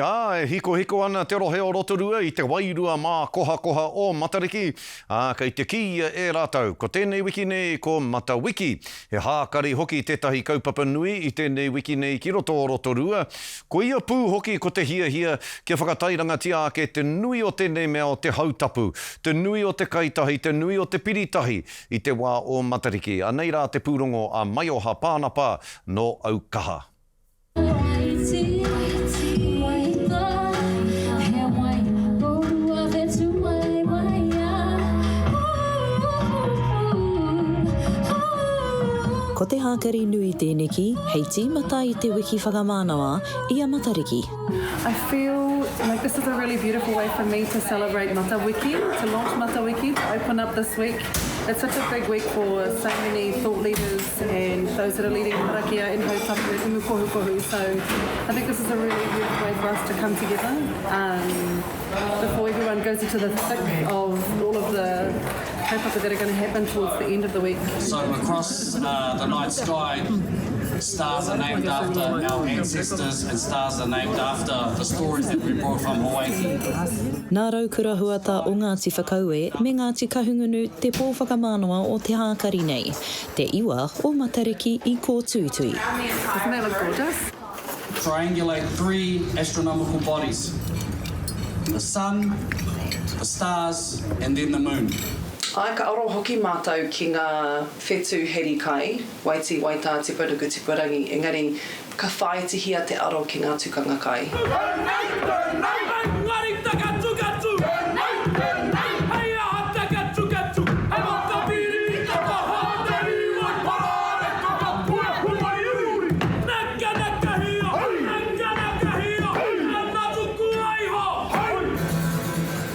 Ā, e hikohiko ana te rohe o Rotorua i te wairua mākohakoha o Matariki, ā, kei te kīia e rātou, ko tēnei wiki nei ko Mata Wiki. He hākari hoki tētahi kaupapa nui i tēnei wiki nei ki roto o Rotorua. Koia pū hoki ko te hiahia kia whakatairangatia ake te nui o tēnei mea o te hautapu, te nui o te kaitahi, te nui o te piritahi i te wā o Matariki. Anei rā te pūrongo a Maioha Pānapa nō Aukaha. Ko te hākari nui tēneki hei tīmata i te wiki whakamānawa i a Matariki. I feel like this is a really beautiful way for me to celebrate Matawiki, to launch Matawiki, to open up this week. It's such a big week for so many thought leaders and those that are leading karakia in Hautapu and Umukohukohu so I think this is a really beautiful way for us to come together um, before everyone goes into the thick of all of the kaupapa that are going to happen towards the end of the week. So across uh, the night sky, stars are named after our ancestors and stars are named after the stories that we brought from Hawaii. Nā Raukura Huata o Ngāti Whakaue me Ngāti Kahungunu te pō whakamānawa o te hākari nei. Te iwa o Matariki i kōtuitui. Doesn't that look gorgeous? Triangulate 3 astronomical bodies, the sun, the stars and then the moon. Āe, ka aro hoki mātou ki ngā whetū heri kai, waitī, waitā, tiparuku, tiparangi, engari ka whāitihia te aro ki ngā tukanga kai.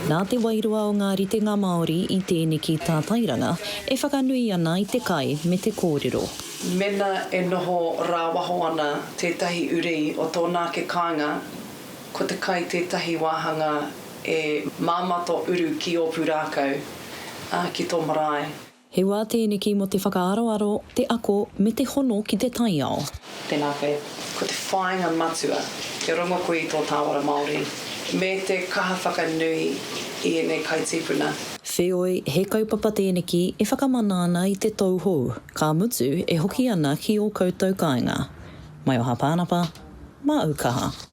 Nā te wairua o ngā ritenga Māori i tēneki tātairanga e whakanui ana i te kai me te kōrero. Mena e noho rāwaho ana tētahi uri o tōna ake kāinga, ko te kai tētahi wāhanga e māmā tō uru ki ō pūrākau, ā, ki tō marae. He wā tēneki mō te whakaaroaro, te ako me te hono ki te taiao. Tēnā koe. Ko te whāinga matua, kia rongo koe i tō tāwara Māori, me te kaha whakanui i ēnei kai tīpuna. Wheoi, he kaupapa tēneki e whakamana ana i te tou hou. Ka mutu, e hoki ana ki ō koutou kāinga. Maioha Pānapa, Māu kaha.